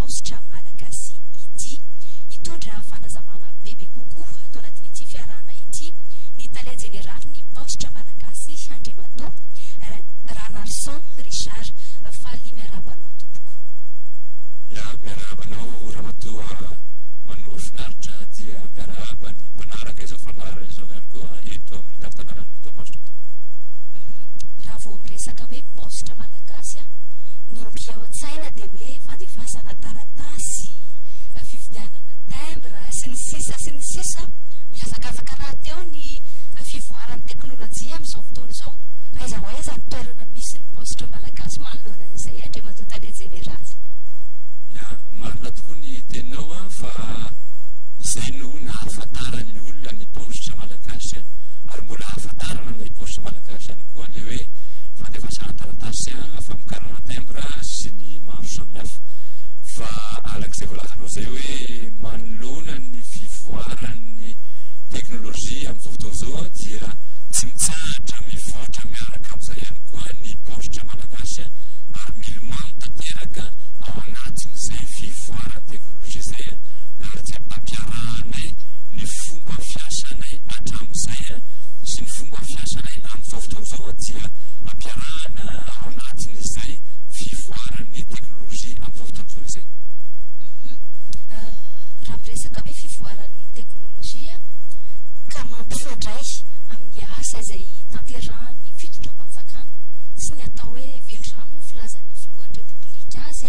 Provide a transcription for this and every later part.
Paositra Malagasy ity. Hitondra fanazavana bebe kokoa ato anatin'ity fiarahana ity ny Tale Jeneralin'ny Paositra Malagasy Andriamatoa Ranarison Richard. Faly miarahaba anao tompoko. Ya, miarahaba anao Ramatoa Manoa Finaritra dia miarahaba ny mpanaraka izao fandaharana izao ihany koa eto amin'ny tampon-tanànan'i Toamasina tompoko. Raha vao miresaka hoe paositra malagasy, ny mby ao an-tsaina dia hoe fandefasana taratasy, fividianana timbre sy ny sisa sy ny sisa. Mihazakazaka rahateo ny fivoaran'ny teknolojia amin'izao fotoana izao. Aiza ho aiza ny toerana misy ny paositra malagasy manoloana an'izay, Andriamatoa Tale Jeneraly? Ya, marina tokoa ny teninao fa izay no nahafantaran'ny olona ny paositra malagasy ary mbola ahafantarana ny paositra malagasy ihany koa ilay hoe fandefasana taratasy, famokarana timbre sy ny maro samihafa. Fa araka izay voalazanao izay hoe manoloana ny fivoaran'ny teknolojia amin'izao fotoana izao dia tsy mitsahatra mivoatra miaraka amin'izay ihany koa ny paositra malagasy ary milomano tanteraka ao anatin'izay fivoaran'ny teknolojia izay ary dia ampiarahanay ny fomba fiasanay hatramin'izay sy ny fomba fiasanay amin'izao fotoana izao dia ampiarahana ao anatin'izay fivoaran'ny teknolojia amin'izao fotoana izao izay. Raha miresaka hoe fivoaran'ny teknolojia ka mampifandray amin'ny asa izay tanterahan'ny fitondram-panjakana sy ny atao hoe velirano filazan'ny filohan'ny Repoblika azy,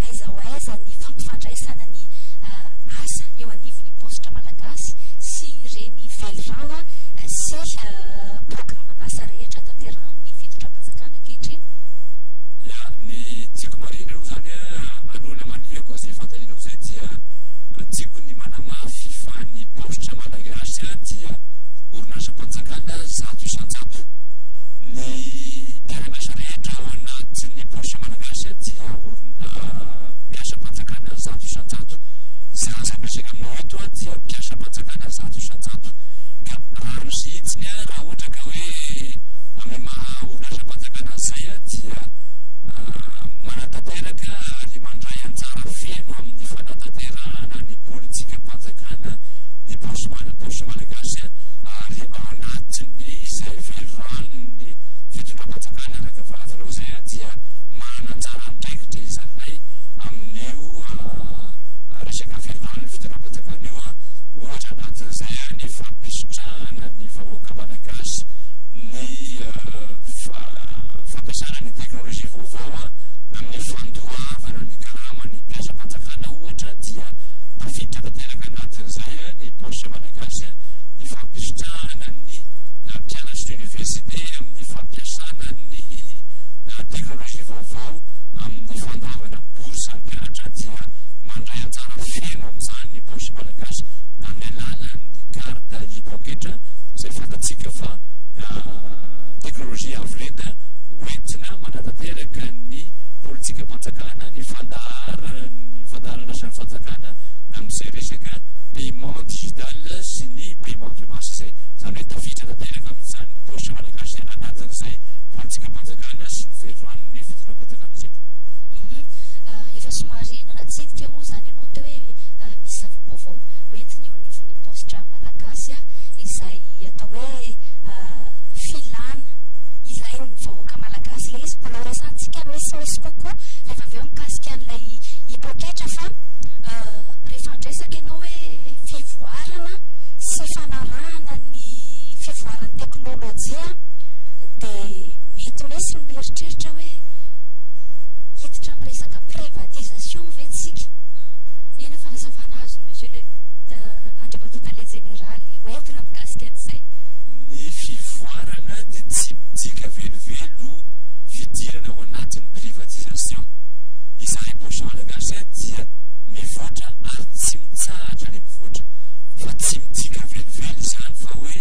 aiza ho aiza ny fampifandraisana ny asa eo anivon'ny paositra malagasy sy ireny velirano sy programan'asa rehetra tanterahan'ny fitondram-panjakana ankehitriny? Ya, ny tiako marihina aloha izany alohan'ny hamaliako an'izay fanontanianao izay dia tiako ny manamafy fa ny paositra malagasy dia orinasam-panjakana 100%. Ny mpiara-miasa rehetra ao anatin'ny paositra malagasy dia mpiasam-panjakana 100%. Izay asa miresaka aminao eto dia mpiasam-panjakana 100%. Ka rariny sy hitsiny raha ohatra ka hoe amin'ny maha orinasam-panjakana an'izay dia manatanteraka ary mandray anjara feno amin'ny fanatanterahana ny politikam-panjakana ny paositra malagasy ary ao anatin'ny izay veliranon'ny fitondram-panjakana araka ny voalazanao izay dia manana anjara andraikitra izahay amin'io resaka veliranon'ny fitondram-panjakana io. Ohatra anatin'izay ny fampisitrahana ny vahoaka malagasy ny fampiasana ny teknolojia vaovao amin'ny fandoavana ny karaman'ny mpiasam-panjakana ohatra dia tafiditra tanteraka anatin'izay ny paositra malagasy, ny fampisitrahana ny mpianatry ny université amin'ny fampiasana ny teknolojia vaovao amin'ny fandoavana bourse ny mpianatra dia mandray anjara feno amin'izany ny paositra malagasy amin'ny alalan'ny carte e-poketra izay fantatsika fa teknolojia avo lenta hoentina manatanteraka ny politikam-panjakana, ny fandaharan'ny fandaharan'asan'ny fanjakana amin'izay resaka paiement digital sy ny paiement de masse izay. Izany hoe tafiditra tanteraka mihitsy izany ny paositra malagasy anatin'izay politikam-panjakana sy ny veliranon'ny fitondram-panjakana izay. Efa somary nanatsidika moa izany ianao teo hoe misy zava-baovao hoentiny eo anivon'ny paositra malagasy izay atao hoe filana ilain'ny vahoaka malagasy ilay izy. Mbola horesahantsika misimisy kokoa rehefa avy eo mikasika an'ilay hipoketra fa rehefa andresaka ianao hoe fivoarana sy fanarahana ny fivoaran'ny teknolojia dia mety misy ny mieritreritra hoe hiditra amin'ny resaka privatisation ve tsika? Inona fanazavana azon'i Monsieur le Andriamatoa Tale Jeneraly hoentina mikasika an'izay? Ny fivoarana dia tsy midika velively ho fidirana ao anatin'ny privatisation. Izahay Paositra Malagasy dia mivoatra ary tsy mitsahatra ny mivoatra. Fa tsy midika velively izany fa hoe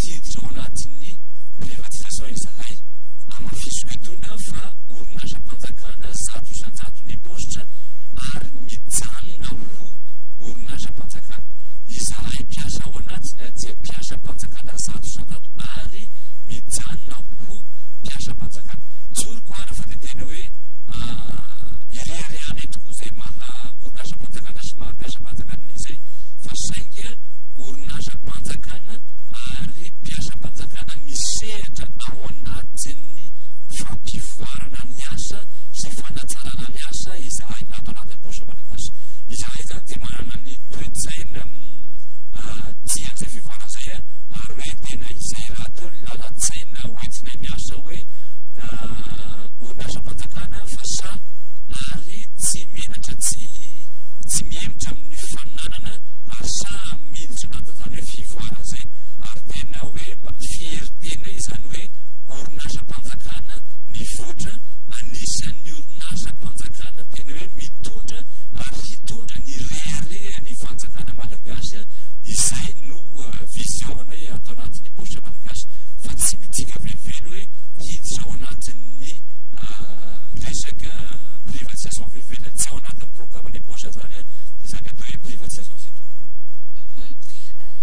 hiditra ao anatin'ny privatisation izahay. Hamafisiko etoana fa orinasam-panjakana 100% ny paositra ary mijanona ho tafiditra ao anatin'ny fampivoarana ny asa sy fanatsarana ny asa izahay ato anatin'ny Paositra Malagasy. Izahay izany dia manana ny toe-tsaina tia an'izay fivoarana izay ary hoe tena izay rahateo ny lalan-tsaina hoentinay miasa hoe orinasam-panjakana fa sahy ary tsy menatra tsy tsy mihemotra amin'ny fifaninanana ary sahy miditra anatin'izany hoe fivoarana izay ary tena hoe mba fierté-nay izany hoe orinasam-panjakana mivoatra, anisan'ny orinasam-panjakana tena hoe mitondra ary hitondra ny rehareha ny fanjakana malagasy, izay no vision anay ato anatin'ny paositra malagasy fa tsy midika velively hoe hiditra ao anatin'ny resaka privatisation velively, tsy ao anatin'ny programme ny paositra zany izany atao hoe privatisation izay tompoko.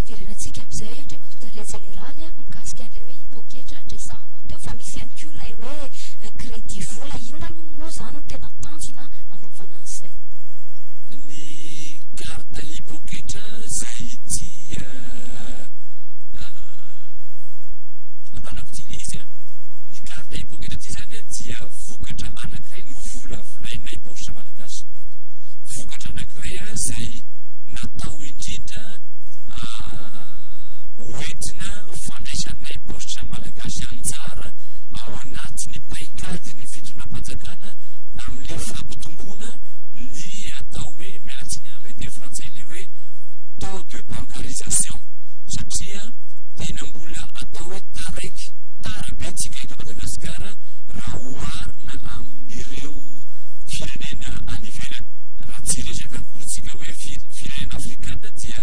Hiverenantsika amin'izay Andriamatoa Tale Jeneraly mikasika an'ilay hoe hipoketra niresahanao teo fa misy ihany koa ilay hoe crédit vola, inona aloha moa izany no tena tanjona nanaovana an'izay? Ny carte hipoketra izay ity ananako ity ilay izy, ny carte hipoketra ity izany dia vokatra anankiray novolavolainay Paositra Malagasy, vokatra anankiray izay natao indrindra hoentina fandraisanay Paositra Malagasy anjara ao anatin'ny paikadin'ny fitondram-panjakana amin'ilay fampitomboana ny atao hoe, miala tsiny aho amin'ny teny frantsay, ilay hoe taux de bancarisation, satria tena mbola atao hoe taraiky, tara be tsika eto Madagasikara raha oharina amin'ireo firenena any ivelany. Raha tsy hiresaka akory tsika hoe firenena afrikana dia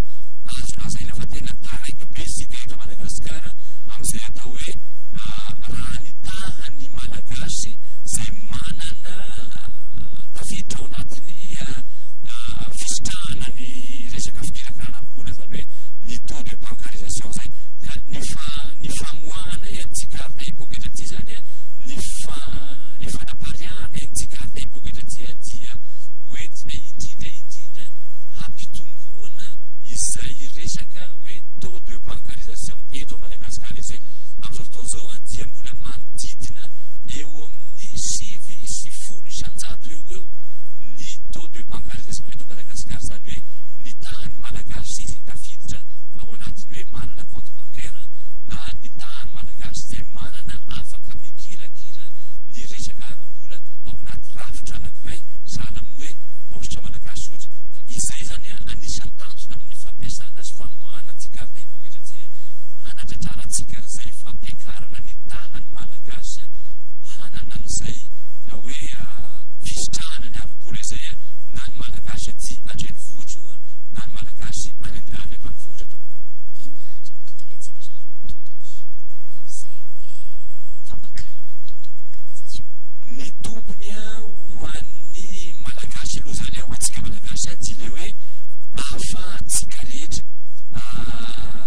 azo lazaina fa tena taraiky be isika eto Madagasikara amin'izay atao hoe raha ny tahan'ny Malagasy izay manana tafiditra ao anatin'ny fisitrahana ny resaka fikirakirana ara-bola, izany hoe ny taux de bancarisation izay. Dia ny ny famoahana an'ity carte hipoketra ity izany, ny ny fanapariahana an'ity carte hipoketra ity dia hoentina indrindra indrindra hampitomboana izay resaka hoe taux de bancarisation eto Madagasikara izay. Amin'izao fotoana izao dia mbola manodidina eo amin'ny 19% eo ho eo ny taux de bancarisation eto Madagasikara, izany hoe ny tahan'ny Malagasy izay tafiditra ao anatin'ny hoe manana compte bancaire na ny tahan'ny Malagasy izay manana afaka mikirakira ny resaka ara-bola ao anaty rafitra anankiray sahala amin'ny hoe Paositra Malagasy ohatra. Ka izay izany anisan'ny tanjona amin'ny fampiasana sy famoahana ity carte hipoketra ity, hanatratrarantsika an'izay fampiakarana ny tahan'ny Malagasy hanana an'izay hoe fisitrahana ny ara-bola izay, na ny Malagasy aty an-drenivohitra io na ny Malagasy any ambanivohitra tompoko. Inona Andriamatoa Tale Jeneraly no tombony ny amin'izay hoe fampakarana ny taux de bancarisation? Ny tombony ho an'ny Malagasy aloha izany, ho antsika Malagasy dia ilay hoe ahafahantsika rehetra,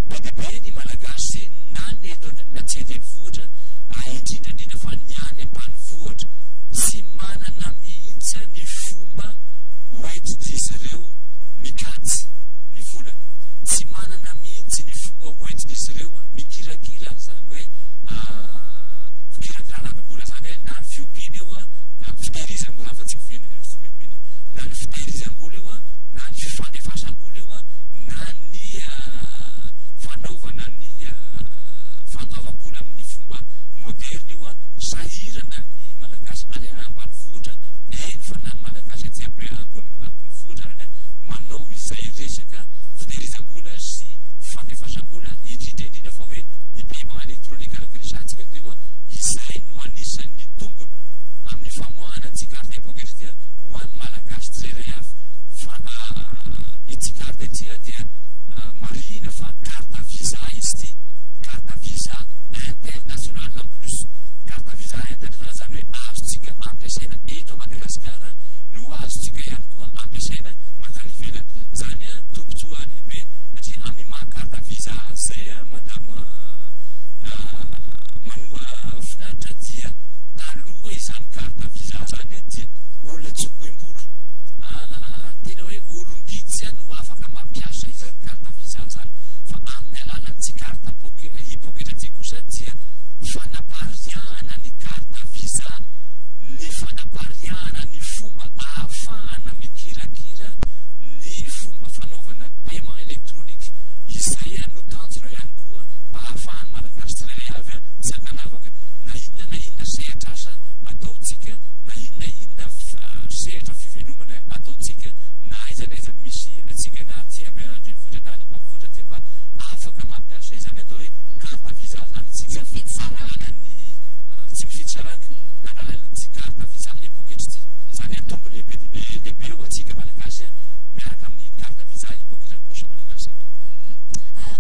be dia be ny Malagasy na ny eto na tsy an-drenivohitra, indrindra indrindra fa ny any ambanivohitra, tsy manana mihitsy ny fomba hoentin'izy ireo mikajy ny volany, tsy manana mihitsy ny fomba hoentin'izy ireo mikirakira an'izany hoe fikirakirana ara-bola izany hoe na ny fiompiana io, na ny fitehirizam-bola, fa tsy fiompiana, na ny fitehirizam-bola io, na ny fifandefasam-bola io, na ny fanaovana ny fandoavam-bola amin'ny fomba moderina io, sahirana ny Malagasy any ambanivohitra, eny fa na ny Malagasy aty ambonivohitra ary manao izay resaka fitehirizam-bola sy fandefasam-bola, indrindra indrindra fa hoe ny paiement électronique araka ny resahantsika teo, izay no anisan'ny tombony amin'ny famoahana ity carte hipoketra ity ho an'ny Malagasy tsirairay avy. Fa ity carte ity dia marihina fa carte visa izy ity, carte visa international en plus, carte visa international izany hoe azontsika ampiasaina eto Madagasikara no azontsika ihany koa ampiasaina mankany ivelany. Izany tombontsoa lehibe satria amin'ny maha carte visa azy izay madame Manoa Finaritra dia taloha izany carte visa izany dia olona tsy omem-bolo, tena hoe olom-bitsy no afaka mampiasa izany carte visa izany, fa amin'ny alalan'ity carte hipoketra ity kosa dia fanaparitahana. Tsy ankanavaka na inona na inona sehatr'asa ataontsika, na inona na inona sehatra fivelomana ataontsika, na aiza na aiza misy antsika, na aty an-drenivohitra na any ambanivohitra, dia mba afaka mampiasa izany atao hoe carte visa izany isika. Tsy mifidy saranga. Tsy mifidy saranga, alalan'ity carte visa e-poketra ity. Izany hoe tombony lehibe dia be lehibe ho antsika Malagasy miaraka amin'ny carte visa e-poketra ny Paositra Malagasy eto.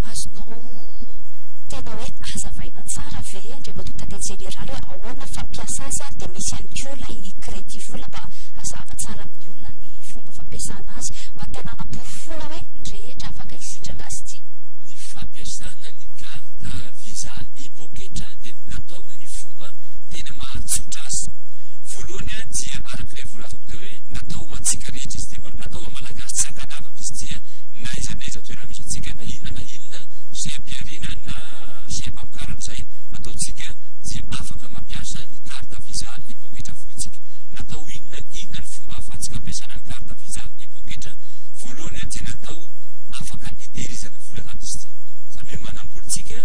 Azonao tena hoe hazavaina tsara ve Andriamatoa Tale Jeneraly hoe ahoana fampiasa azy ary dia misy ihany koa ilay crédit vola mba hazava tsara amin'ny olona ny fomba fampiasana azy mba tena hanaporofoana hoe ny rehetra afaka hisitraka azy ity. Ny fampiasana ny carte visa e-poketra dia natao ny fomba tena mahatsotra azy. Voalohany dia araka ilay voalazako teo hoe natao ho antsika rehetra izy ity, natao ho an'ny Malagasy tsy ankanavaka izy ity na aiza na aiza toerana misy antsika na inona na inona seha-pihariana na seha-pamokarana izay ataontsika dia afaka mampiasa ny carte visa e-poketra avokoa isika. Natao inona inona ny fomba ahafahantsika ampiasana ny carte visa e-poketra? Voalohany dia natao afaka hitehirizana vola izany izy ity. Izany hoe manam-bola isika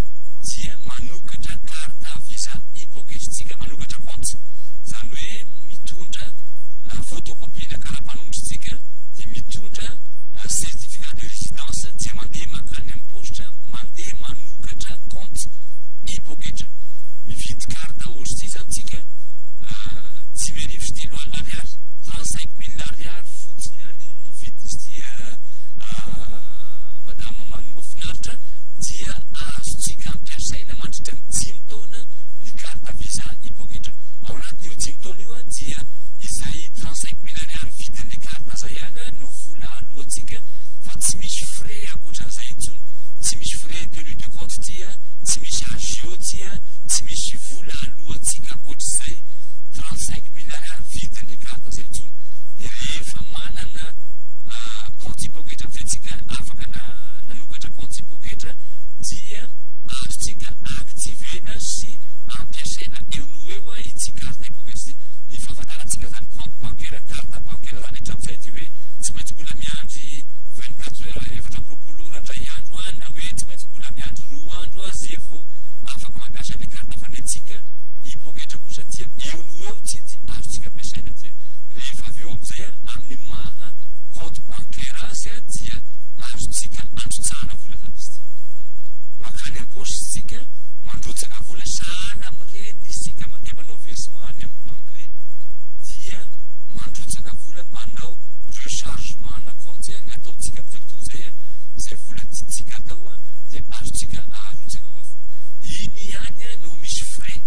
dia manokatra carte visa e-poketra isika, manokatra compte. Izany hoe mitondra photocopie-na karapanondro isika dia mitondra certificat de résidence dia mandeha mankany amin'ny paositra, mandeha manokatra compte e-poketra. Mividy carte ohatry ity izany isika, 35 000 ariary, 35 000 ariary fotsiny ny vidin'izy ity madama Mahafinaritra, dia azontsika ampiasaina mandritra ny dimy taona ny carte visa e-poketra. Ao anatin'io dimy taona io dia izay 35 000 ariary vidin'ny carte izay ihany no vola aloantsika fa tsy misy frais ankoatran'izay intsony. Tsy misy frais tenue de compte ity, tsy misy agio ity, tsy misy vola aloantsika ankoatr'izay 35 000 ariary vidin'ny carte izay intsony. Dia rehefa manana compte e-poketra amin'izay tsika, afaka nanokatra compte e-poketra dia azontsika activena sy ampiasaina eo no eo ity carte e-poketra ity. Ny fahafantarantsika izany compte bancaire, carte bancaire izany hatramin'izay dia hoe tsy maintsy mbola miandry 24 heures, 24 ora indray andro na hoe tsy maintsy mbola miandry 2 andro zay vao afaka mampiasa ny carte, fa ny antsika e-poketra kosa dia eo no eo tsy azontsika ampiasaina. Dia rehefa avy eo amin'izay amin'ny maha compte bancaire azy dia azontsika androtsahana vola izany izy ity. Mankany am-paosy isika mandrotsaka vola sahala amin'ireny isika mandeha manao versement any amin'ny banky ireny, dia mandrotsaka vola manao rechargement na compte ny ataontsika amin'izay fotoana izay, izay vola tiantsika atao dia azontsika arotsaka ao avokoa. Iny ihany no misy frais,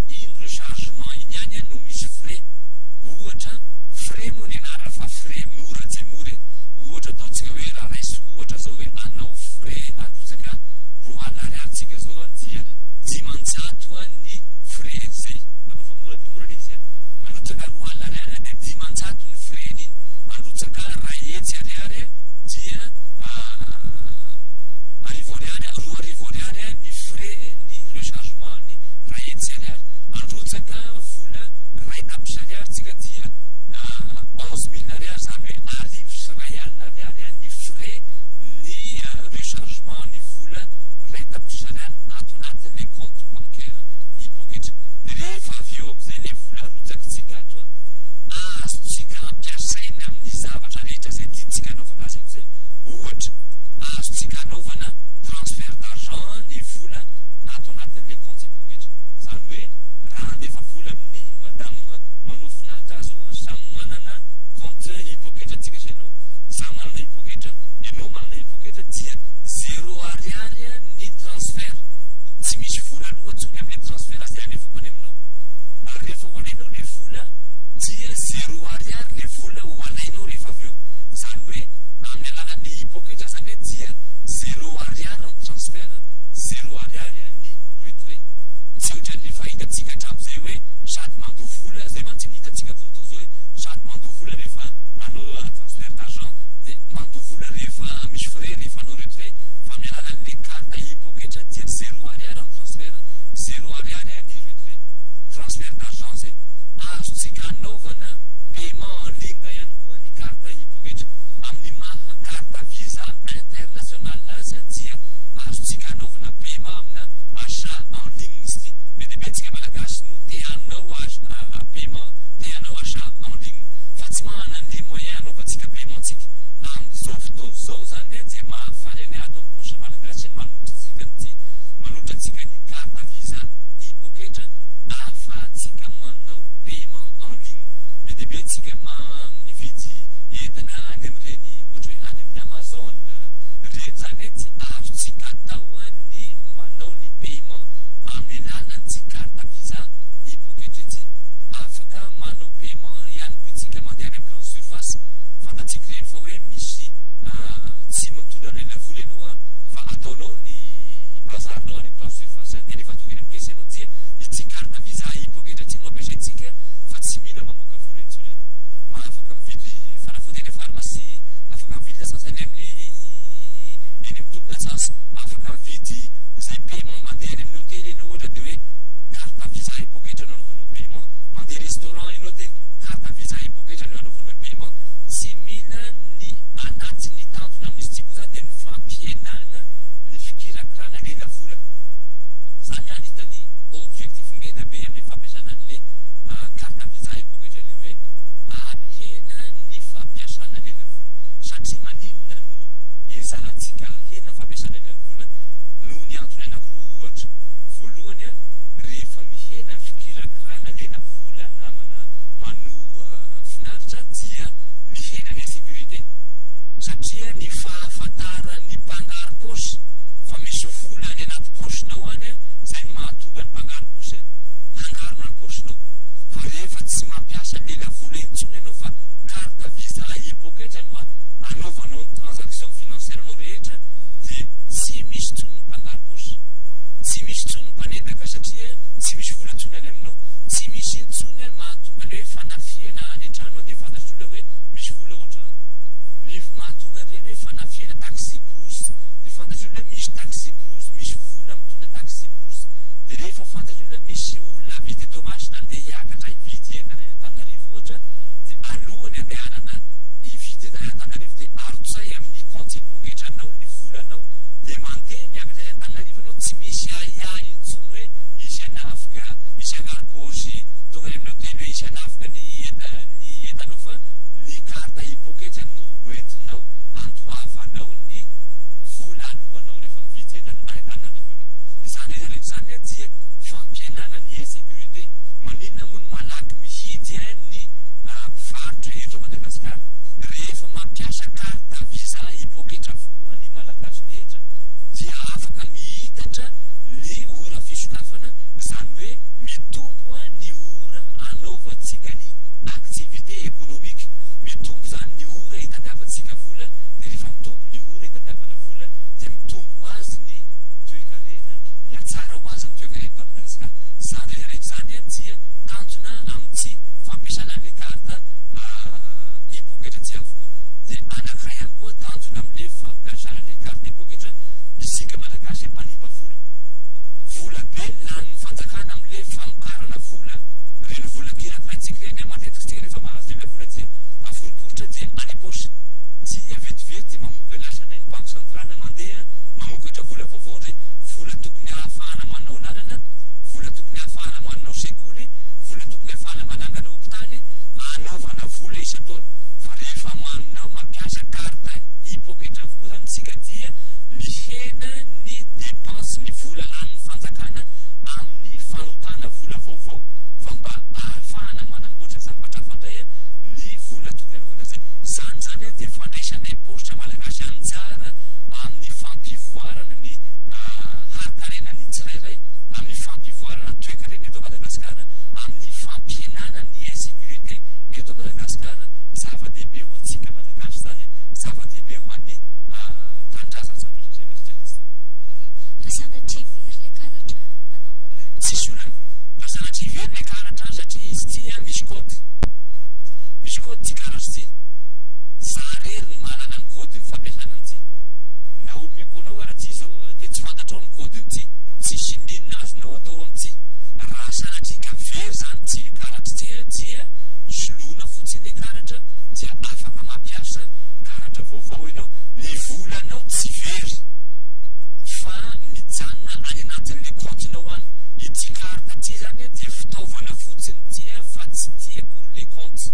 iny rechargement iny ihany no misy frais. Ohatra, frais moa ny anarana fa frais mora dia mora e. Ohatra ataontsika hoe raha raisiko ohatra zao hoe hanao frais handrotsaka 20 000 ariary tsika zao dia 500 ny frais zay. Angamba fa mora dia mora le izy a. Handrotsaka 20 000 ariary dia 500 ny frais n'iny. Handrotsaka 100 ariary dia 1000 ariary, 2000 ariary ny frais ny rechargement ny 100 ariary. Handrotsaka vola 1 tapitrisa ariary tsika dia 11 000 ariary, izany hoe 1100 ariary ny frais ny rechargement ny vola 1 tapitrisa ariary ato anatin'ilay compte bancaire e-poketra. Rehefa avy eo amin'izay ilay vola arotsakitsika ato, azontsika ampiasaina amin'ny zavatra rehetra izay tiantsika anaovana azy amin'izay. Ohatra, azontsika anaovana transfert d'argent ny vola ato anatin'ilay compte e-poketra. Izany hoe raha handefa vola amin'ny madame Manofinaritra azo, samy manana compte e-poketra tsika sy ianao, za manana e-poketra, ianao manana e-poketra, dia 0 ariary ny transfert. Tsy misy vola aloha intsony amin'ny transfert izay alefako any aminao. Ary rehefa ho alainao ilay vola dia 0 ariary ilay vola ho alainao rehefa avy eo. Izany hoe amin'ny alalan'ny e-poketra izany dia 0 ariary ny transfert, 0 ariary ny retrait. Tsy ohatran'ilay fahitantsika hatramin'izay hoe sady mandoa vola, izay mantsy ny hitantsika amin'izao fotoana izao hoe sady mandoa vola rehefa hanao transfert d'argent, dia mandoa vola rehefa misy frais rehefa hanao retrait, fa amin'ny alalan'ilay carte e-poketra dia 0 ariary ny transfert, 0 ariary ny retrait. Transfert d'argent izay. Azontsika anaovana paiement en ligne ihany koa ny carte e-poketra. Amin'ny maha carte visa international azy dia azontsika anaovana paiement amina achat en ligne. dia rehefa tonga eny amin'ny caisse ianao dia ity carte Visa e-poketra ity no ampiasaintsika fa tsy mila mamoaka vola intsony ianao. Afaka mividy fanafody any pharmacie, afaka mividy lasantsy any amin'ny eny amin'ny tompon-dasantsy, afaka mividy izay paiement mandeha any amin'ny hôtely ianao ohatra dia hoe carte Visa e-poketra no anaovanao paiement, mandeha restaurant ianao dia carte Visa e-poketra no anaovanao paiement. Tsy mila ny anatin'ny tanjona amin'izy ity koa zany dia ny fampihenana ny fikirakirana lelavola. Zany anisan'ny objectif ngeda be amin'ny fampiasana an'le carte Visa e-poketra, le hoe ahena ny fampiasana lelavola. Satria maninona no ezahantsika ahena ny fampiasana lelavola? Noho ny antony anankiroa ohatra. Voalohany, rehefa mihena ny fikirakirana lelavola namana manoa finaritra dia mihena ny insécurité. Satria ny fahafantaran'ny mpangaro paosy fa misy vola any anaty paosinao any, zay no mahatonga ny mpangaro paosy hangarona ny paosinao. Fa rehefa tsy mampiasa lelavola intsony ianao fa carte Visa e-poketra no anaovanao ny transaction financière anao rehetra, dia tsy misy intsony ny mpangaro paosy, tsy misy intsony ny mpanendaka satria tsy misy vola intsony any aminao, tsy misy intsony mahatonga ny hoe fanafihana any an-trano dia fantatr'olona hoe misy vola ao an-trano. Ny mahatonga ireny hoe fanafihana taxi brousse dia fantatr'olona hoe misy taxi brousse, misy vola mitondra taxi brousse. Dia rehefa fantatr'olona hoe misy olona avy eto Toamasina andeha hiakatra hividy entana any Antananarivo ohatra, dia alohany andehanana hividy entana any Antananarivo dia arotsay amin'ny compte e-poketranao ny volanao, dia mandeha miakatra any Antananarivo ianao, tsy misy ahiahy intsony hoe hisy hanafika, hisy hangaro paosy, tonga any amin'ny hôtely hoe hisy hanafika ny ny entanao, fa ny carte e-poketra no hoentinao andoavanao ny vola alohanao rehefa mividy entana any Antananarivo ianao. Izany rehetra izany dia fampihenana ny insécurité. Maninona moa no malaky mihidy ny mpivarotra eto Madagasikara? Rehefa mampiasa carte Visa e-poketra avokoa ny Malagasy rehetra dia afaka mihitatra ny ora fisokafana, izany hoe mitombo ny ora anaovantsika ny activité économique. Mitombo izany ny ora hitadiavantsika vola, dia rehefa mitombo ny ora hitadiavana vola dia mitombo ho azy ny toekarena, mihatsara ho azy ny toekarena eto Madagasikara. Izany rehetra izany dia tanjona amin'ity fampiasana an'ilay carte e-poketra ity avokoa. Dia anankiray ihany koa tanjona amin'ilay fampiasana an'ilay carte e-poketra, isika Malagasy mpanimba vola. Vola be ny lanin'ny fanjakana amin'ilay famokarana vola. Ireny vola kirakiraintsika ireny, matetika isika rehefa mahazo ilay vola dia avoriporitra dia any am-paosy. Dia vetivety dia mamoaka, lasa indray ny banque centrale mandeha mamokatra vola vaovao indray. Vola tokony ahafahana manao lalana, vola tokony ahafahana manao sekoly, vola tokony ahafahana manangana hopitaly, anaovana vola isan-taona. Fa rehefa manao mampiasa carte e-poketra avokoa zany isika dia mihena ny dépense, ny vola lanin'ny fanjakana amin'ny fanotana vola vaovao, fa mba ahafahana manamboatra zavatra hafa indray ny vola tokony anaovana zay. Izany zany dia fandraisanay paositra malagasy anjara amin'ny fampivoarana ny hakarenan'ny tsirairay, amin'ny fampivoarana ny toekarena eto Madagasikara, amin'ny fampihenana ny insécurité eto Madagasikara. Zava-dehibe ho antsika Malagasy zany, zava-dehibe ho an'ny tanindrazana zavatra izay rehetra izay. Raha sanatria very ilay karatra manao ahoana? Tsisy olana. Raha sanatria very ilay karatra satria izy ity misy code. Misy code ity karatra ity. Za irery no mahalala ny code ny fampiasana an'ity. Na omeko anao ara ty zao dia tsy fantatrao ny code ity. Tsisy n'inona azonao atao amin'ity. Raha sanatria ka very zany ity karatra ity dia soloina fotsiny ilay karatra dia afaka mampiasa karatra vaovao ianao. Ny volanao tsy very fa mijanona any anatin'ilay compte-nao any. Ity carte ity zany dia fitaovana fotsiny ity fa tsy ity akory ilay compte.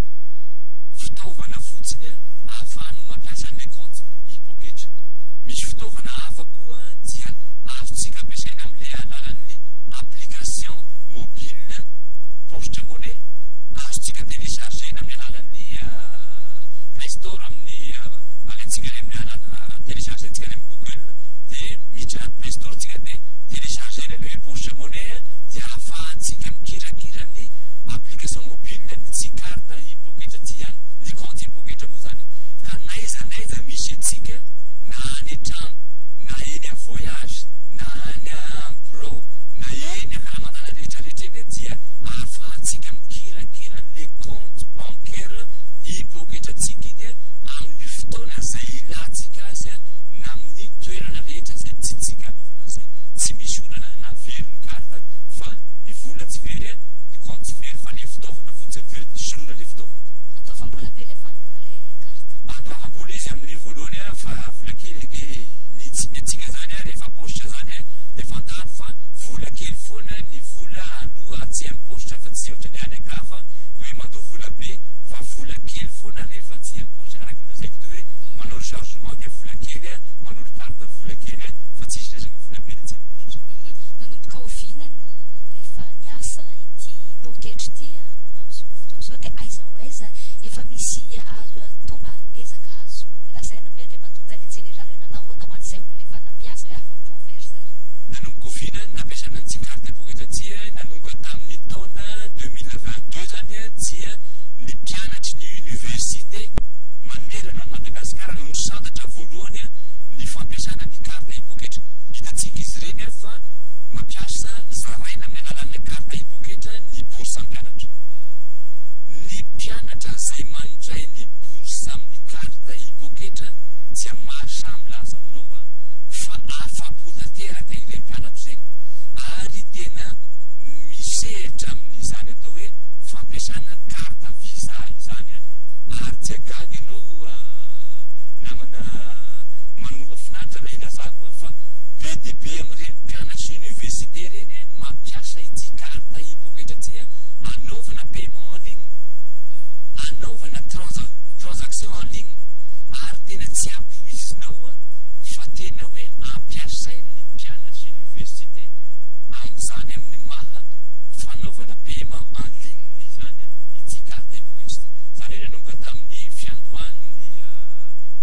Fitaovana fotsiny ahafahanao mampiasa an'ilay compte e-poketra. Misy fitaovana hafa koa dia azontsika ampiasaina amin'ilay alalan'ilay application mobile Poste Money, azontsika téléchargena amin'ny alalan'ny Play Store, amin'ny alaintsika any amin'ny alana téléchargentsika any amin'ny Google, dia miditra anaty Play Store tsika dia téléchargena ilay hoe Poste Money, dia ahafahantsika mikirakira na very ny carte fa ny vola tsy very, ny compte tsy very fa le fitaovana fotsiny very dia soloina le fitaovana. Andoavam-bola ve le fanoloana le carte? Andoavam-bola izy amin'ny voalohany fa vola kely ake. Ny antsika zany rehefa paositra zany dia fantaro fa vola kely foana ny vola aloha atsy amin'ny paositra fa tsy ohatra ny any an-kafa hoe mandoa vola be fa vola kely foana rehefa atsy amin'ny paositra araka ny lazaiko teo hoe manao rechargement dia vola kely, manolo carte vola kely fa tsisy resaka vola be ny atsy amin'ny paositra. Nanomboka oviana no efa niasa ity poketra ity amin'izao fotoana izao dia aiza ho aiza efa misy azo tomban'ezaka azo lazaina ve Andriamatoa Tale Jeneraly hoe nanahoana ho an'izay olona efa nampiasa hoe afa-po ve ry zareo? Nanomboka oviana no nampiasana an'ity carte poketra ity? Nanomboka tamin'ny taona 2022 izany dia ny mpianatry ny université manerana an'i Madagasikara no nisantatra voalohany ny fampiasana ny carte poketra. Hitantsika izy ireny fa mampiasa zaraina amin'ny alalan'ny carte poketra ny bourse mpianatra. Ny mpianatra izay mandray ny bourse amin'ny carte poketra dia mahasahy milaza aminao fa afa-po tanteraka ireny mpianatra ireny ary tena misehatra amin'izany atao hoe fampiasana carte visa izany ary tsy hagaga ianao namana manoa finaritra raha ilazako fa be dia be amin'ireny mpianatry université ireny mampiasa ity carte poketra ity anaovana paiement en ligne, anaovana transaction en ligne ary tena tsy ampoizinao fa tena hoe ampiasain'ny mpianatry université amin'izany amin'ny maha fanaovana paiement en ligne izany ity carte poketra ity. Izany hoe nanomboka tamin'ny fiandohan'ny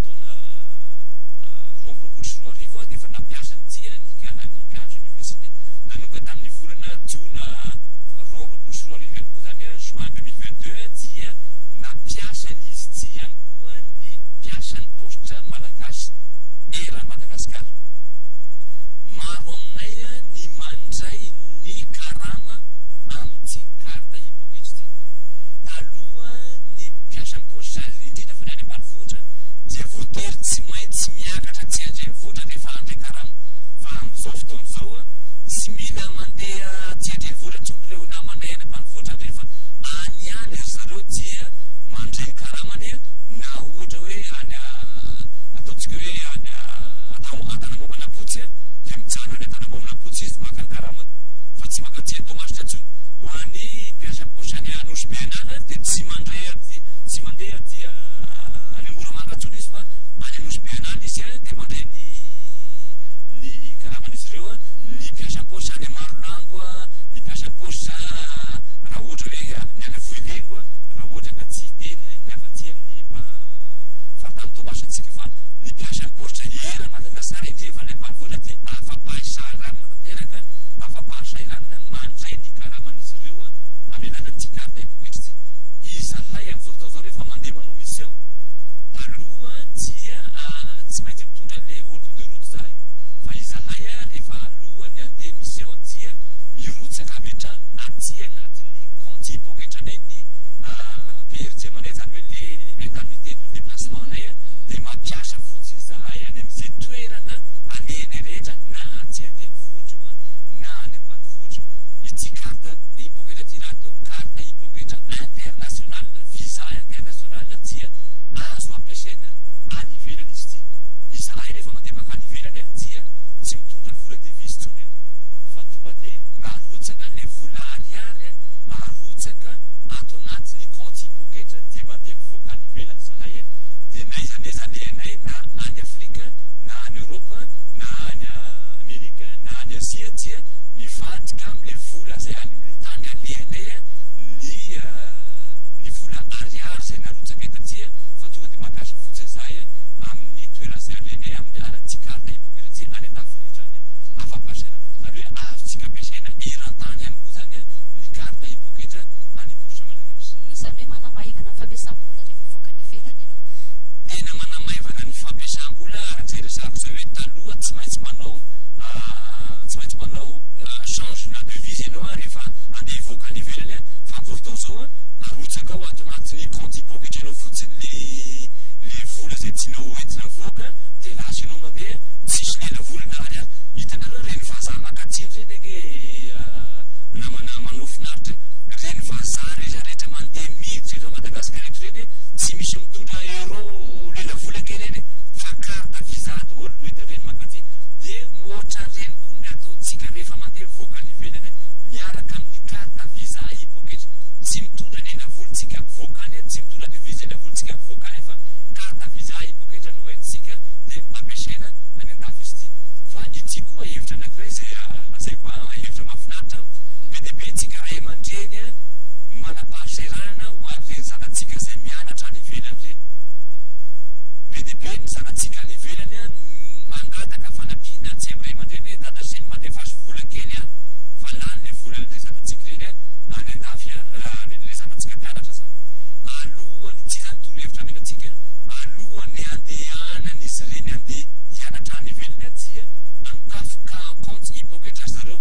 taona 2022 dia efa nampiasa an'ity ny mpianatry université. Nanomboka tamin'ny volana jona 2022 ihany koa izany, juin 2022, dia nampiasa an'izy ity ihany koa ny mpiasan'ny paositra malagasy eran'i Madagasikara. Maro aminay ny mandray ny karama amin'ity carte e-pocket ity. Taloha ny mpiasan'ny paositra, indrindra fa ny any ambanivohitra, dia voatery tsy maintsy miakatra aty an-drenivohitra rehefa handray karama. Fa amin'izao fotoana izao, tsy mila mandeha aty an-drenivohitra intsony ireo namanay any ambanivohitra rehefa any ihany ry zareo dia mandray ny karamany, na ohatra hoe any ataontsika hoe any Antanambao-Manampotsy dia mijanona any Antanambao-Manampotsy izy maka ny karamany fa tsy maka aty Toamasina intsony. Ho an'ny mpiasa paositra any Anosibe An'Ala dia tsy mandray aty, tsy mandeha aty any Moramanga intsony izy fa any Anosibe An'Ala izy dia mandray ny ny karaman'izy ireo. Ny mpiasa paositra any Marolambo, ny mpiasa paositra raha ohatra hoe ny any Vohilengo, raha ohatra ka tsy hiteny ny afa-tsy amin'ny faritany Toamasina antsika fa ny mpiasa paositra eran'i Madagasikara indrindra fa ny ambanivohitra dia afa-pahasahiranana tanteraka, afa-pahasahiranana mandray ny karaman'izy ireo amin'ny alalan'ity carte poketra ity. Izahay amin'izao fotoana izao rehefa mandeha manao mission, taloha dia tsy maintsy mitondra ilay ordre de route izahay, fa izahay rehefa alohan'ny handeha mission dia mirotsaka avy hatrany aty anatin'ny compte poketranay ny PRJ-manay, izany hoe le indemnité de déplacement-nay, dia mampiasa fotsiny izahay any amin'izay toerana alehanay rehetra, na aty an-drenivohitra io na any ambanivohitra io. Ity carte e-poketra ity rahateo, carte e-poketra international, visa international, dia azo ampiasaina any ivelany izy ity. Izahay rehefa mandeha mankany ivelany dia tsy mitondra vola devise intsony fa tonga dia marotsaka ilay vola ariary, arotsaka ato anatin'ny compte e-poketra dia mandeha mivoaka any ivelany izahay, dia n'aiza n'aiza alehanay, na any Afrika na any Eoropa na any Amerika na any Azia, dia mivadika amin'ilay vola izay any amin'ny tany alehanay ny ny vola ariary izay narotsakay taty, fa tonga dia mampiasa fotsiny izahay amin'ny toerana izay alehanay amin'ny alalan'ity carte e-poketra ity any an-dafy rehetra any, afa-pahasaina. Izany hoe azontsika ampiasaina eran-tany ihany koa izany ny carte e-poketra any paositra malagasy. Izany hoe manamaivana ny fampiasam-bola rehefa mivoaka any ivelany ianao. Tena manamaivana ny fampiasam-bola araka izay resahako izay hoe taloha tsy maintsy manao tsy maintsy manao change na devise ianao rehefa handeha hivoaka any ivelany, fa amin'izao fotoana izao arotsaka ao ato anatin'ny compte e-poketra anao fotsiny le le vola izay tianao hoentina mivoaka dia lasa ianao mandeha, tsisy lela vola na ariary. Hitanareo ireny vazaha maka tsindry ireny. manao finaritra. Ireny vazaha rehetra rehetra mandeha miditra eto Madagasikara eto ireny tsy misy mitondra euro lelavola ange ireny e, fa carte visa daholo no entin'ireny mankaty. Dia ohatran'ireny koa ny ataontsika rehefa mandeha mivoaka any ivelany miaraka amin'ny carte visa e-poketra. Tsy mitondra lelavola tsika mivoaka any, tsy mitondra devise lelavola tsika mivoaka any fa carte visa e-poketra no entintsika dia ampiasaina any andafy izy ity. Fa ity koa hevitra anankiray izay lazaiko hevitra mahafinaritra, be dia be tsika ray aman-dreny manam-pahasahiranana ho an'ireny zanatsika izay mianatra any ivelany ireny. Be dia be ny zanatsika any ivelany mangataka fanampiana atsy amin'ny ray aman-dreny hoe dada sy neny mandefaso vola kely aho fa lany ilay volan'ilay zanatsika ireny any andafy ilay zanatsika mpianatra izany. Alohan'ny, ity izany torohevitra amena antsika, alohan'ny handehanan'izy ireny handeha hianatra any ivelany dia mitafy compte e-poketra ry zareo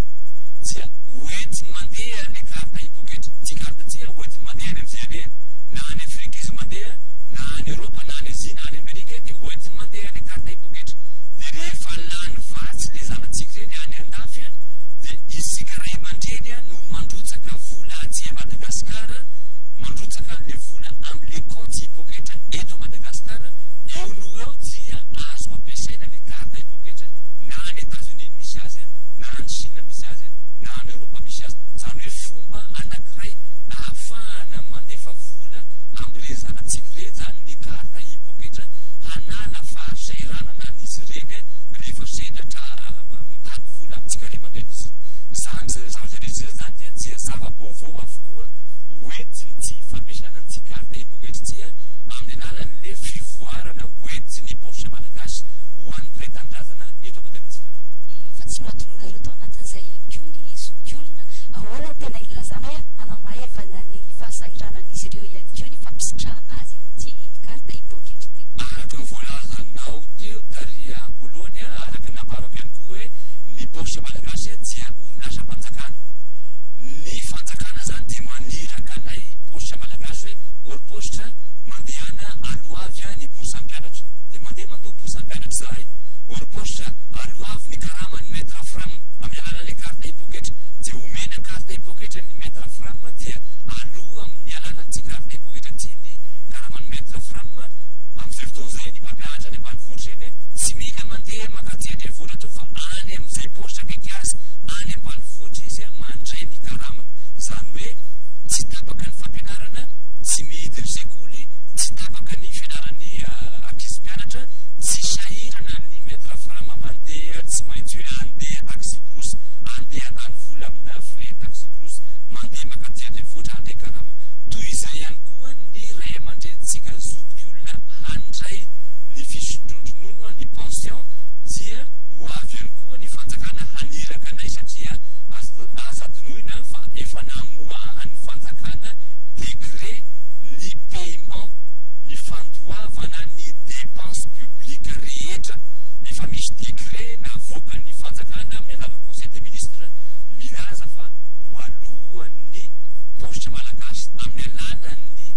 dia hoentiny mandeha le carte e-poketra. Ity carte ity hoentiny mandeha any amin'izay alehany. Na any Afrika izy mandeha, na any Eoropa, na any Azia, na any Amerika dia hoentiny mandeha le carte e-poketra. Dia rehefa lany vatsy le zanatsika ireny any andafy dia isika ray aman-dreny no mandrotsaka vola aty Madagasikara, mandrotsaka an'le vola amin'le compte e-poketra eto Madagasikara. Eo no eo dia azo ampiasaina le carte e-poketra na any Etazonia misy azy, na any Chine misy azy, na any Eoropa misy azy. Izany hoe fomba anankiray ahafahana mandefa vola amin'ireny zanatsika ireny izany ny carte e-poketra hanala fahasahiranana an'izy ireny rehefa sendra mitady vola amintsika ray aman-dreny izy. Izany zavatra rehetra izany dia zava-baovao avokoa hoentin'ity fampiasana an'ity carte e-poketra ity amin'ny alalan'ilay fivoarana hoentin'ny Paositra Malagasy ho an'ny mpiray tanindrazana eto Madagasikara. Fa tsy nohadinoinareo tao anatin'izay ihany koa ny zokiolona. Ahoana no tena ilazana hoe hanamaivana ny fahasahiranan'izy ireo ihany koa ny fampisitrahana azy amin'ity carte e-poketra ity? Araka ny voalazanao teo tary am-boalohany, araka ny nambarako ihany koa hoe ny Paositra Malagasy dia orinasam-panjakana. Ny fanjakana izany dia maniraka anay Paositra Malagasy hoe, ry Paositra, mandehana aloavy ny bourse-mpianatra. Dia mandeha mandoa bourse-mpianatra izahay. Ry Paositra, aloavy ny karaman'ny Maître Fram amin'ny alalan'ilay carte e-poketra. Dia omena carte e-poketra ny Maître Fram dia aloa amin'ny alalan'ity carte e-poketra ity ny karaman'ny Maître Fram. Amin'izay fotoana izay ny mpampianatra any ambanivohitra eny tsy mila mandeha mankaty an-drenivohitra intsony fa any amin'izay paositra akaiky azy any ambanivohitra izy mandray ny karamany. Izany hoe tsy tapaka ny fampianarana, tsy mihidy ny sekoly, tsy tapaka ny fianaran'ny ankizy mpianatra, tsy sahirana ny Maître Fram mandeha tsy maintsy hoe handeha taxi-brousse, handeha handany vola amina frais taxi-brousse, mandeha mankaty an-drenivohitra handray karama. Toy izay ihany koa ny ray aman-drenintsika zokiolona handray ny fisotroan-dronono, ny pension, dia ho avy ihany koa ny fanjakana haniraka anay satria aza adinoina fa efa namoahan'ny fanjakana décret ny paiement, ny fandoavana ny dépenses publiques rehetra. Efa misy décret navoakan'ny fanjakana amin'ny alalan'ny conseil des ministres milaza fa ho alohan'ny paositra malagasy amin'ny alalan'ny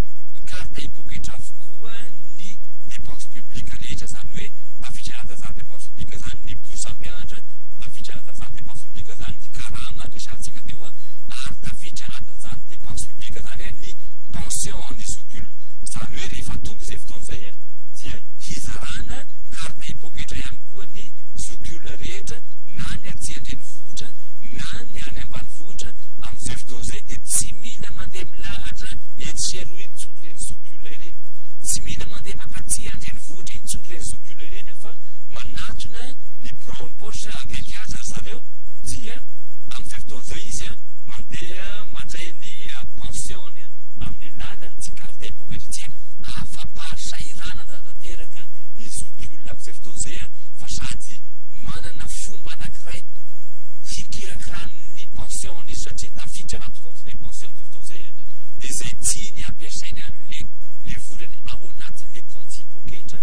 carte e-poketra avokoa ny dépenses publiques rehetra, izany hoe tafiditra anatin'izany dépenses publiques izany ny bourse mpianatra, tafiditra anatin'izany dépenses publiques izany ny karama resahantsika teo, ary tafiditra anatin'izany dépenses publiques izany ny pension ny zokiolona. Izany hoe rehefa tonga izay fotoana izay dia hizarana carte e-poketra ihany koa ny zokiolona rehetra na ny aty an-drenivohitra na ny any ambanivohitra. Amin'izay fotoana izay dia tsy mila mandeha milahatra etsy sy eroa intsony ireny zokiolona ireny, tsy mila mandeha mankaty an-drenivohitra intsony ireny zokiolona ireny fa manatona ny biraon'ny paositra akaiky azy ry zareo dia amin'izay fotoana izay izy mandeha mandray ny pension-ny amin'ny alalan'ity carte e-poketra ity. Afa-pahasahiranana tanteraka ny zokiolona amin'izay fotoana izay fa sady manana fomba anankiray hikirakirany ny pension-ny izy satria tafiditra anaty compte ilay pension amin'izay fotoana izay dia izay tiany hampiasainy an'ilay le volany ao anatin'ilay compte e-poketra,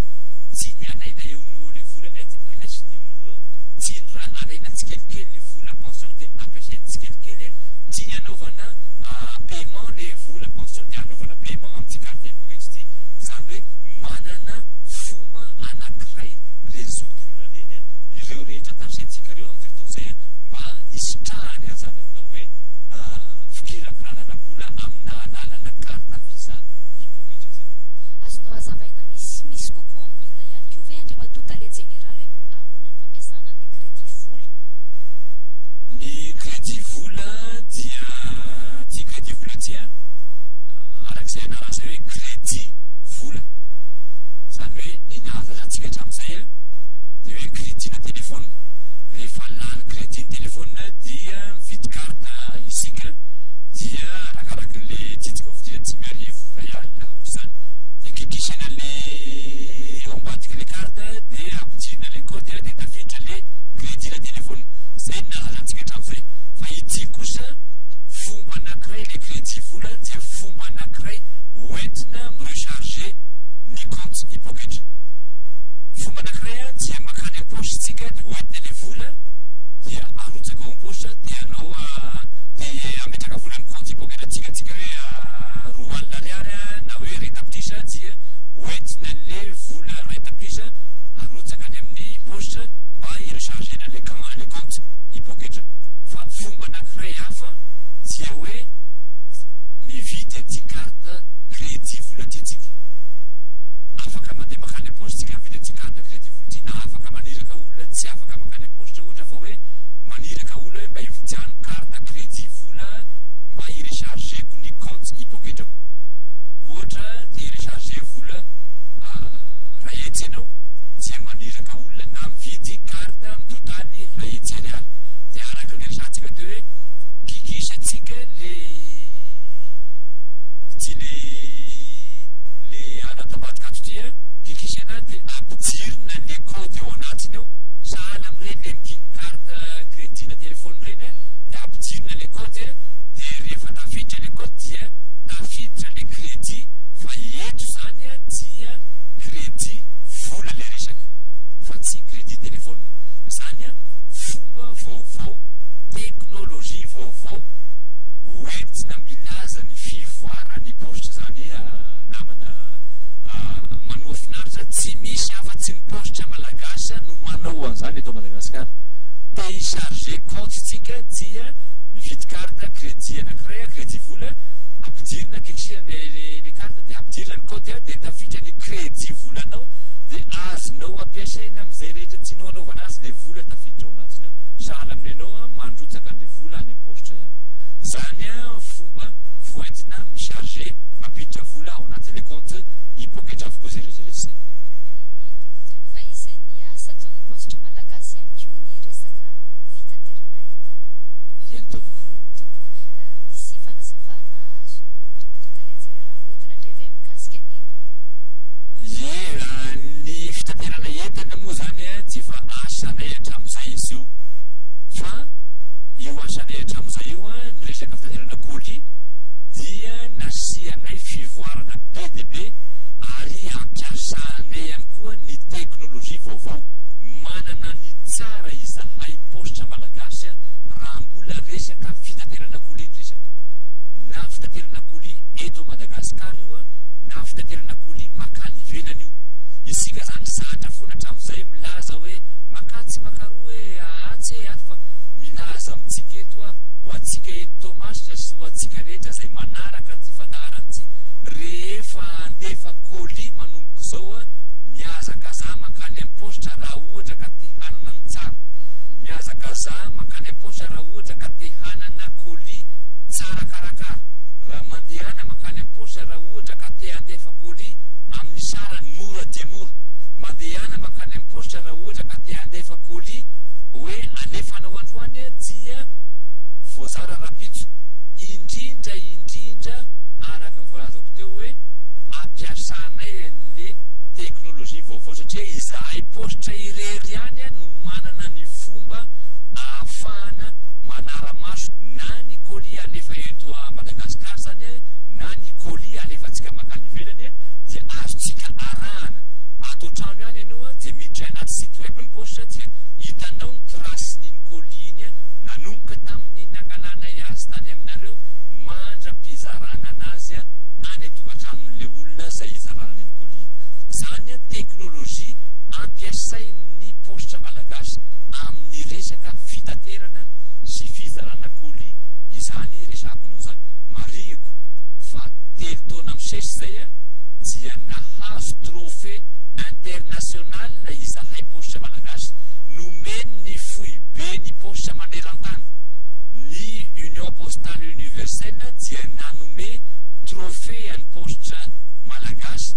tiany alaina eo no eo ilay volany dia raisiny eo no eo, tiany raha alaina tsikelikely ilay vola pension dia ampiasainy tsikelikely, tiany hanaovana paiement ilay vola pension dia hanaovana paiement amin'ity carte e-poketra ity. Izany hoe manana fomba anankiray ireny zokiolona ireny, ireo rehetra tarisaintsika ireo amin'izay fotoana izay mba hisitrahany an'izany atao hoe le crédit vola dia fomba anankiray hoentina mi-recharger ny compte i-poketra. Fomba anankiray dia mankany am-paosy tsika dia hoentina le vola dia arotsaka ao am-paosy dia anao dia ametraka vola amin'ny compte i-poketra tsika tsika hoe 20 000 ariary na hoe 1 tapitrisa dia hoentina le vola 1 tapitrisa arotsaka any amin'ny paositra mba hi-recharger-na le compte i-poketra. Fa fomba anankiray hafa dia hoe mividy aty carte crédit vola ty tsika. Afaka mandeha makany am-paosy tsika mividy aty carte crédit vola ty, na afaka maniraka olona tsy afaka makany am-paositra ohatra fa hoe maniraka olona hoe mba hividiano carte crédit vola mba hi-recharger-ko ny compte i-poketrako. Ohatra te hi-recharger vola 100 ianao dia maniraka olona na mividy carte mitotaly 100 ariary. Dia araka ny resahantsika teo hoe kikisantsika le ty le anaty ty a, kikisana dia ampidirina le code ao anatiny ao, sahala amin'ireny le mikiky carte crédit na téléphone ireny, dia ampidirina le code, dia rehefa tafiditra le code dia tafiditra le crédit. Fa eto zany a dia crédit vola le resaka fa tsy crédit téléphone. Zany a fomba vaovao, teknôlôjia vaovao hoentina milaza ny fivoaran'ny paositra zany, namana manoa finaritra. Tsy misy afa-tsy ny Paositra Malagasy no manao an'izany eto Madagasikara. Te hi-charger compte tsika dia mividy carte crédit anankiray, crédit vola, ampidirina, kikisana le carte dia ampidirina ny code dia tafiditra ny crédit volanao, dia azonao ampiasaina amin'izay rehetra tianao anaovana azy le vola tafiditra ao anatiny ao, sahala amin'ny anao mandrotsaka an'le vola any am-paositra ihany. Zany a fomba voentina mi-charger, mampiditra vola ao anatin'le compte i-poketra avokoa zay rehetra rehetra zay. Fa isan'ny asa ataon'ny Paositra Malagasy ihany koa ny resaka fitaterana entana. Eny tompoko. Eny tompoko. Misy fanazavana azon'ny Andriamatoa Tale Jeneraly hoentina indray ve mikasika an'iny? Ie, ny fitaterana entana moa zany a tsy fa asanay hatramin'izay izy io. Fa io asanay hatramin'izay io a, ny resaka fitaterana colis dia nasianay fivoarana be dia be ary ampiasanay ihany koa ny teknôlôjia vaovao. Manana ny tsara izahay Paositra Malagasy raha mbola resaka fitaterana colis ny resaka. Na fitaterana colis eto Madagasikara io na fitaterana colis makany ivelany io. Isika zany zatra foana hatramin'izay milaza hoe makatsy makaroa hoe atsy e ato, fa milaza amintsika eto a, ho antsika eto Toamasina sy ho antsika rehetra izay manaraka ty fandaharana ity, rehefa andefa colis manomboka izao a, miazakaza makany am-paositra raha ohatra ka te hanana ny tsara. Miazakaza makany am-paositra raha ohatra ka te hanana colis tsara karakara. Raha mandehana makany am-paositra raha ohatra ka te handefa colis amin'ny sarany mora dia mora. Mandehana makany am-paositra raha ohatra ka te handefa colis hoe alefanao androany dia voazara rapitso. Indrindra indrindra araka ny voalazako teo hoe ampiasanay an'le teknôlôjia vaovao satria izahay paositra irery ihany no manana ny fomba ahafahana manara-maso na ny colis alefa eto Madagasikara zany na ny colis alefantsika makany ivelany, dia azontsika arahana. Ato an-trano ihany ianao dia miditra anaty site web ny paositra dia hitanao ny trace-n'iny colis iny nanomboka tamin'ny nangalanay azy tany aminareo mandra-pizarana anazy any an-tokantranon'le olona izay hizarana iny colis. Zany teknôlôjia ampiasain'ny Paositra Malagasy amin'ny resaka fitaterana sy fizarana colis izany resako anao zany. Marihiko fa 3 taona misesy zay a dia nahazo trophée international izahay Paositra Malagasy, nomeny ny foibe ny paositra maneran-tany. Ny Union Postale Universelle dia nanome trophée an'ny Paositra Malagasy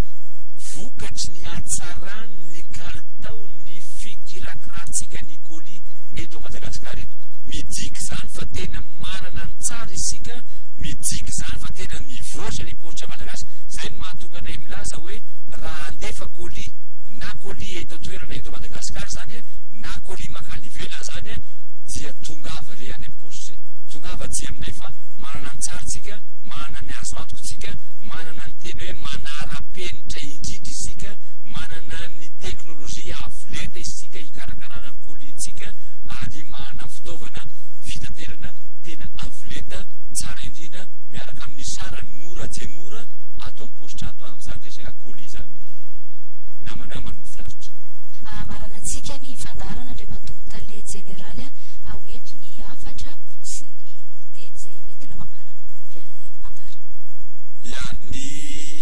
vokatry ny hatsaran'ny kalitaon'ny fikirakiratsika ny colis eto Madagasikara eto. Midika izany fa tena manana ny tsara isika, midika izany fa tena mivoatra ny Paositra Malagasy. Zay no mahatonga anay milaza hoe raha andefa colis, na colis eto an-toerana eto Madagasikara zany na colis makany ivelany zany, dia tongava re any amin'ny paositra, tongava aty aminay fa Manana ny tsara tsika, manana ny azo antoka tsika, manana ny tena hoe manara-penitra indrindra isika, manana ny teknolojia avo lenta isika hikarakarana ny colis-ntsika ary manana fitaovana fitaterana tena avo lenta, tsara indrindra miaraka amin'ny sarany mora dia mora ato amin'ny paositra ato amin'izany resaka colis izany namana manofinaritra. Hamaranantsika ny fandaharana Andriamatoa Tale Jeneraly ho eto ny hafatra sy ny teny izay hoentina mamarana ny fandaharana. Ya, ny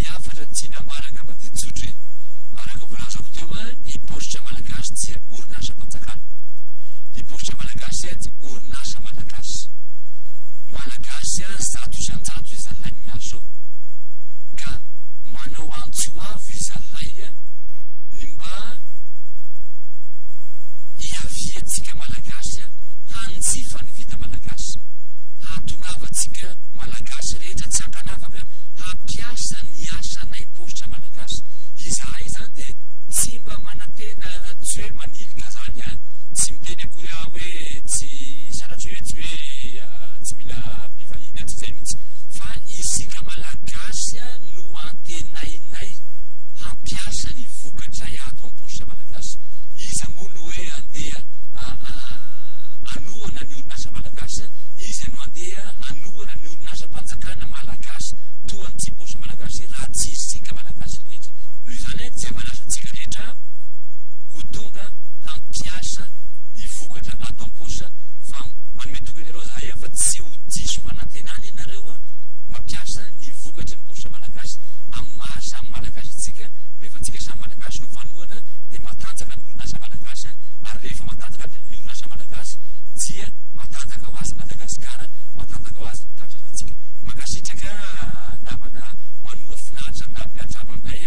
hafatra tiana ambara angamba dia tsotra e. Araka voalazako teo a, ny paositra malagasy dia orinasam-panjakana. Ny paositra malagasy dia orinasa malagasy. Malagasy 100% izahay no miasa ao. Ka manao antso avo izahay ny mba hiaviantsika malagasy hanjifa ny vita malagasy. Hahatongavantsika malagasy rehetra tsy ankanavaka hampiasa ny asanay paositra malagasy. Izahay izany dia tsy mba manantena tsy hoe manilika zany an, tsy miteny akory aho hoe tsy sanatria hoe tsy hoe tsy mila mpivahiny tsy izay mihitsy fa isika malagasy no antenainay hampiasa ny vokatray ato amin'ny paositra malagasy. Iza moa no hoe andeha hanohana ny orinasa malagasy? Iza no andeha hanohana ny orinasam-panjakana malagasy toa an'ity paositra malagasy raha tsy isika malagasy rehetra? Noho izany dia manasa antsika rehetra ho tonga hampiasa ny vokatra ato am-paositra fa manome toky anareo zahay fa tsy ho diso fanantenana ianareo mampiasa ny vokatry ny paositra malagasy amin'ny maha samy malagasy antsika. Rehefa antsika samy malagasy no mifanohana dia matanjaka ny orinasa malagasy ary rehefa matanjaka ny orinasa malagasy dia matanjaka ho azy Madagasikara, matanjaka ho azy ny tanindrazantsika. Mankasitraka namana manoa finaritra nampiantrano anay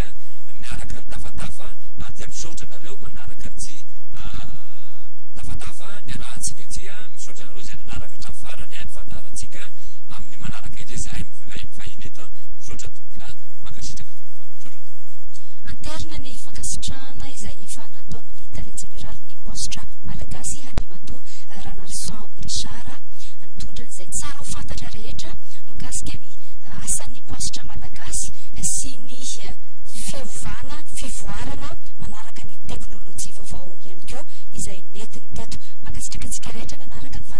niaraka nitafatafa ary dia misaotra anareo manaraka ity tafatafa niarahantsika ity. Misaotra anareo izay nanaraka hatramin'ny farany ny fandaharantsika. Amin'ny manaraka indray izahay mivahiny eto. Misaotra tompokolahy, mankasitraka tompoko, misaotra tompoko. Anterina ny fankasitrahana izay efa nataon'ny tale jeneralin'ny paositra malagasy Andriamatoa Ranarison Richard nitondra izay tsara ho fantatra rehetra mikasika ny asan'ny paositra malagasy sy ny fiovana, fivoarana manaraka ny teknolojia vaovao ihany koa izay nentiny teto. Mankasitraka antsika rehetra nanaraka ny fandaharana.